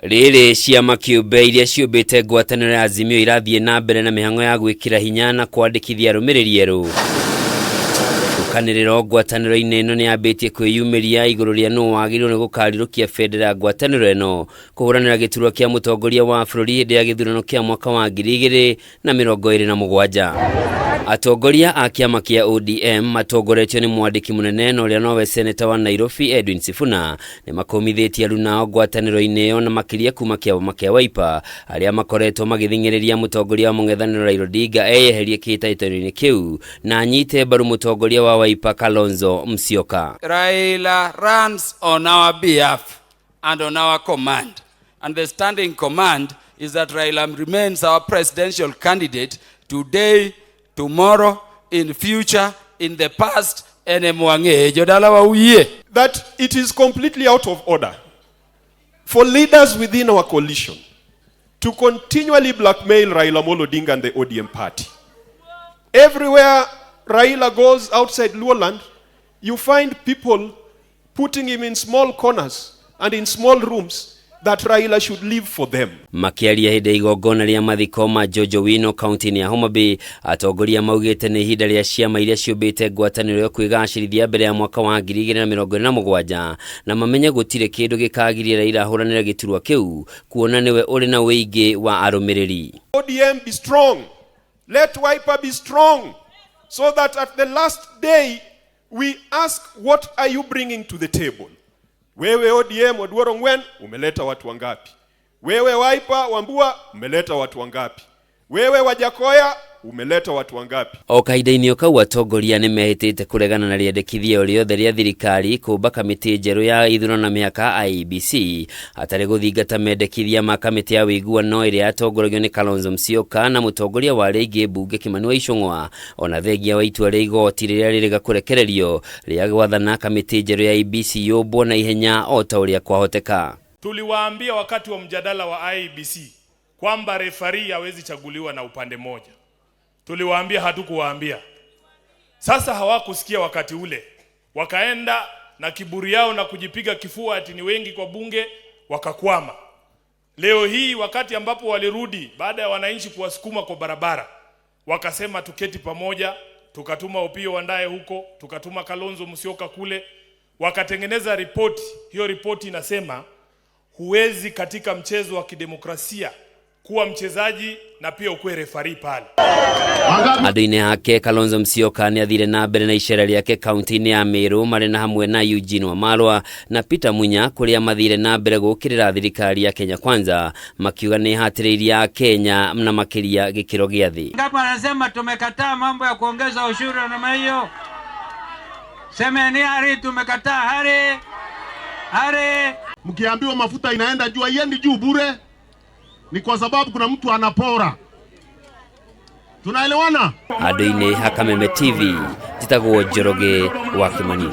Rĩrĩ ciama kĩũmbe iria ciũmbĩte ngwatanĩro ya Azimio irathiĩ na mbere na mĩhang'o ya gwĩkĩra hinya na kwandĩkithia arũmĩrĩri erũ. Gũkanĩrĩrwo ngwatanĩro-inĩ ĩno nĩ yambĩtie kwĩyumĩria igũrũ rĩa nũũ wagĩrĩirwo nĩ gũkarirũkia bendera ya ngwatanĩro ĩno kũhũranĩra gĩturwa kĩa mũtongoria wa bũrũri hĩndĩ ya gĩthurano kĩa mwaka wa 2027. Atongoria a kĩama kĩa ODM matongoretio nĩ mwandĩki mũnene na ũrĩa nowe seneta wa Nairobi Edwin Sifuna nĩ makũmithĩtie aruna ao ngwatanĩro-inĩ ĩyo na makĩria kuma kĩama kĩa Wiper arĩa makoretwo magĩthing'ĩrĩria mũtongoria wa mũng'ethanĩro Raila Odinga eyeherie kĩhĩtahĩtano-inĩ kĩu na anyite mbaru mũtongoria wa Wiper Kalonzo Musyoka. Raila runs on our behalf and on our command. And the standing command is that Raila remains our presidential candidate today, tomorrow, in future, in the past, ene mwang'e jodala uyie. That it is completely out of order for leaders within our coalition to continually blackmail Raila Amolo Odinga and the ODM party. Everywhere Raila goes outside Luoland, you find people putting him in small corners and in small rooms that Raila should leave for them. Makiaria hĩndĩ ya igongona rĩa mathiko ma George Owino kaunti-inĩ ya Homa Bay, atongoria maugĩte nĩ ihinda rĩa ciama iria ciũmbĩte ngwatanĩro ĩyo kwĩgacĩrithia mbere ya mwaka wa 2027 na mamenye gũtirĩ kĩndũ gĩkagiria Raila ahũranĩre gĩturwa kĩu kuona nĩwe ũrĩ na ũingĩ wa arũmĩrĩri. ODM be strong. Let Wiper be strong. So that at the last day, we ask, what are you bringing to the table? Wewe ODM Oduor Ong'wen, umeleta watu wangapi? Wewe Wiper Wambua, umeleta watu wangapi? Wewe Wajackoyah, umeleta watu wangapi? O kahinda-inĩ o kau atongoria nĩ mehĩtĩte kũregana na rĩendekithia o rĩothe rĩa thirikari kũmba kamĩtĩ njerũ ya ithurano na mĩhaka IEBC hatarĩ gũthingata mendekithia ma kamĩtĩ ya ũiguano ĩrĩa yatongoragio nĩ Kalonzo Musyoka na mũtongoria wa arĩa aingĩ mbunge Kimani wa Ichung'wa ona thengia wa itua rĩa igoti rĩrĩa rĩrĩga kũrekererio rĩa gwathana kamĩtĩ njerũ ya IEBC yũmbwo na ihenya o ta ũrĩa kwahoteka. Tuliwaambia wakati wa mjadala wa IEBC kwamba referee hawezi chaguliwa na upande moja. Tuliwaambia, hatukuwaambia? Sasa hawakusikia wakati ule, wakaenda na kiburi yao na kujipiga kifua ati ni wengi kwa bunge, wakakwama. Leo hii wakati ambapo walirudi baada ya wananchi kuwasukuma kwa barabara, wakasema tuketi pamoja, tukatuma Opiyo Wandayi huko, tukatuma Kalonzo Musyoka kule, wakatengeneza ripoti. Hiyo ripoti inasema huwezi katika mchezo wa kidemokrasia kuwa mchezaji na pia ukuwe referee pale. Andũ-inĩ ake Kalonzo Musyoka nĩ athire na mbere na icera rĩake kaunti-inĩ ya Meru marĩ na hamwe na Eugene Wamalwa na Peter Munya kũrĩa mathire na mbere gũũkĩrĩra thirikari ya Kenya Kwanza makiuga nĩ ĩhatĩrĩirie Akenya na makĩria gĩkĩro gĩa thĩ. Ngapi wanasema tumekataa mambo ya kuongeza ushuru namna hiyo? Semeni hari, tumekataa hari hari. Mkiambiwa mafuta inaenda juu, haiendi juu bure, ni kwa sababu kuna mtu anapora. Tunaelewana? Andũ-inĩ ha Kameme TV, njĩtagwo Njoroge wa Kimani.